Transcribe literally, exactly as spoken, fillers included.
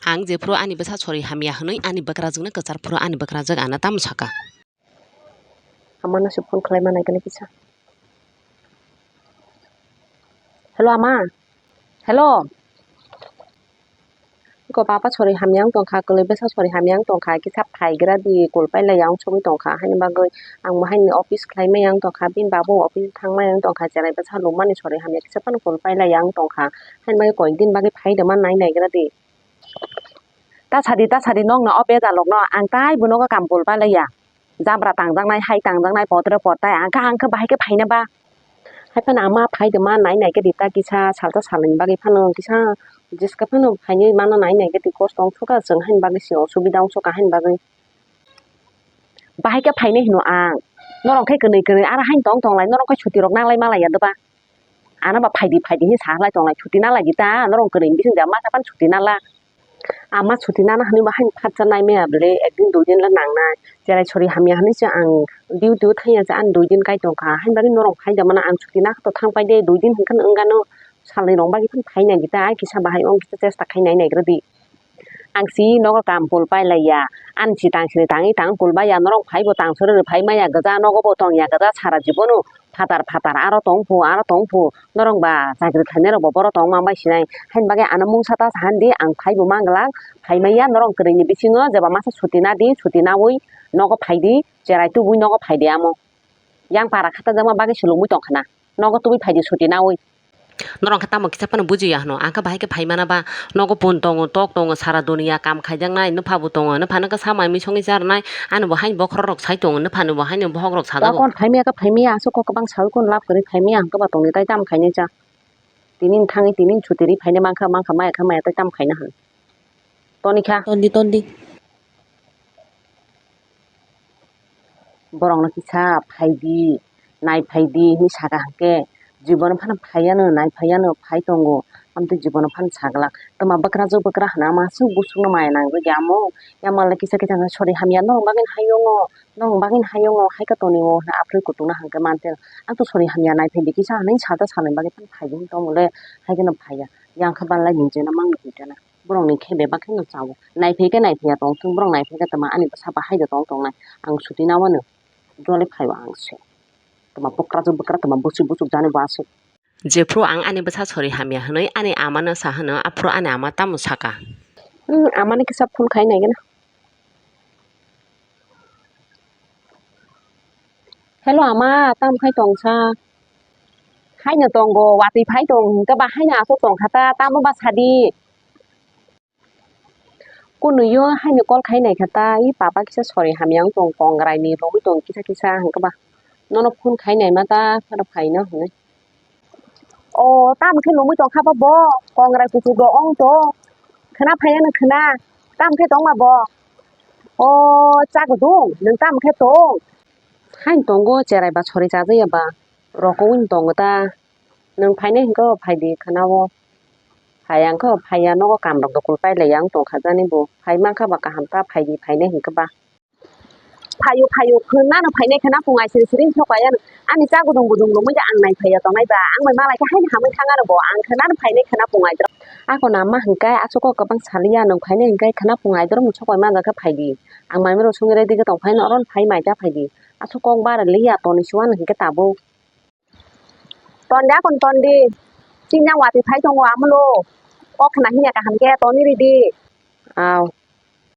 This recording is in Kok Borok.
Ang jephuru ani bwsa sori hamya hwnwi ani bwkrajwkno kwchar phuru ani bwkrajwk ano tamo saka? Amano se phone khlaima nai khe kisa. Hello, ama. Hello. Iko papa sori hamya wng tongkha, kwlwi bwsa sori hamya wng tongkha, kisa phaigra di, kol pailai ya wng sogwi tongkha, haini bagwi ang bo haini office khlai maya wng tongkha, bini babo office thang maya wng tongkha, cherai bwsa lukmani sori hamya kisa phano kol pailai ya wng tongkha, haini bagwi koyek din bagwi phai rwma nai naigra di. Ta sadi, ta sadi, nokno o bejalokno ang taibo nogo kam kol pailai ya. Jabra tangjaknai, hai tangjaknai, potre potai, ang kha, ang kha bahai khe phaina ba? Hai phano ama phai de ma nai nai khe di ta kisa, salsa salni bagwi phano kisa, jeska phano phainwi mano nai nai khe di, kosto wng sukha chwng haini bagwi se osubida wng sukha haini bagwi. Bahai khe phainai hino ang. Norok khe kwnwi kwnwi aro haino tong tong lai, norok khe chuti rok nang lai ma lai ya doba? Ano ba phaidi phaidi hinwi sa lai tong lai, chuti nang lai di ta, norok kwnwi bising de masa phano chuti nang la. Ama chuti nana hwnwi bo haino phatsa nai maya bwle, ekdin duidin le nangnai. Cherai sori hamya hwnwi se ang duty o thangya se ani duidin kai tongkha. Haini bagwi norok phai da mano, ang chuti nakha to thang pai de, duidin hwnkheno wngano salni rok bagwi phano phai nai di ta, ai kisa bahai wng kisa chesta khai nai naigra di. Ang si nogo kam kol pai lai ya, ani si tang sini tangwi tang kol bai ya, norok phai bo tang sori rw phai maya, gwja nogo bo tong ya, gwja sara jibono. Phatar phatar aro tong phu, aro tong phu, norok ba chakri khlainai rok bo boro tong mang bai sinai. Haini bagwi ano mungsa ta sa han di, ang phai bo mang glak, phai maya norok kwrwini bisingo jeba masa chuti na di, chuti naui nogo phai di, cherai tubui nogo phai di amo. Yang para khata jakma bagwi se lungui tong khana, nogo tubui phai di chuti naui. Norok khe tamo kisa phano bujiya hwno, ang khe bahai khe phai mana ba, nogo pun tongo, tok tongo, sara duniya kam khaijaknai, nupha bo tongo, nupha no khe sa mai mui songwi charwnai, ani bo haini bokhorok rok sai tongo, nupha ni bo haini bokhok rok sajago. Kon phaimaya khe phaimaya, aswk kok kwbang saui kon lab kwrwi phaimaya, ang khe ba tongni tai tam khainai cha. Tini thangwi tini chuti ri phainai mankha, mankha maya kha maya tai tam khaina hwn. Toni kha. Tondi, tondi. Borokno kisa phai di, nai phai di hinwi saka hwnkhe, jibono phano phaiya no, nai phaiya no, phai tongo, amtwi jibono phano saglak. Twma bwkrajwk bwkra hwnwi ama aswk busukno maya nangjak ya omo, ya mala kisa kisa hwnwi sori hamya norok bagwi hayungo, norok bagwi hayungo, haikhe tonio hwnwi aphuru kutung no hwnkhe mantwi, ang to sori hamya nai phai di kisa hwnwi salsa salni bagwi phano phai di hwnwi tongmole, haikhe no phaiya, yang khe banlai nini jena mangni twi gana. Borokni khe bebak kheno chao. Naiphai khe naiphaiya tong thung, borok naiphai khe tama ani bwsa bahai de tong tongnai. Ang chuti nawano joli phaibo ang se. Tama bwkrajwk bwkra tama bwswk bwswk jani bo aswk. Jephru ang ani bwsa sori hamya hwnwi ani amano sa hwno, aphuru ani ama tamo saka? Hmm, amani kisa phone khai nai gana. Hello, ama, tamo khai tong sa? Haino tongo, watwi phai tong, hwnkhe ba haino aswk tong kha ta, tamo ba sadi? Kunui o haino call khai nai kha ta, i papa kisa sori hamya wng tong, kongrai ni romwi tong kisa kisa, hwnkhe ba nono phone khai nai ma ta, phano phai no hwnwi. O, tamo khe lomwi tong kha ba bo? Kongrai kuchuk rok ong tong. Khwna phai ano khwna. Tamo khe tong ma bo? O, chakudung, nwng tamo khe tong? Haino tongo, cherai ba sori chajak ya ba? Roko wng tongo ta. Nwng phainai hwnkhe phai di khwna o. Phai ya wngkhe phai ya, nogo kam rok dokol pai lai ya wng tong kha jani bo. Phai mankha ba kaham ta, phai di phainai hwnkhe ba. Phaio, phaio, khwnano phainai khwna, pung aisiri siri sok bai ano. Ani cha gudung gudung lomwi de ang nai phaiya tongnai ba, ang bai malai khe haino hamwi thang ano bo, ang khwnano phainai khwna pung aidrop. Ako nama hwnkhe aswk o kwbang saliya, nwng phainai hwnkhe khwna pung aidrop no sok bai manjak khe phai di. Ang mai mero songwi ready khe tong phai no, oro no phai mai ta phai di. Aswk kok bara liya toni si uan hwnkhe tabuk. Tondi akon tondi. Chini yang watwi phai tongo amulo. Kok khna hinya kaham khe toni ridi. Aw.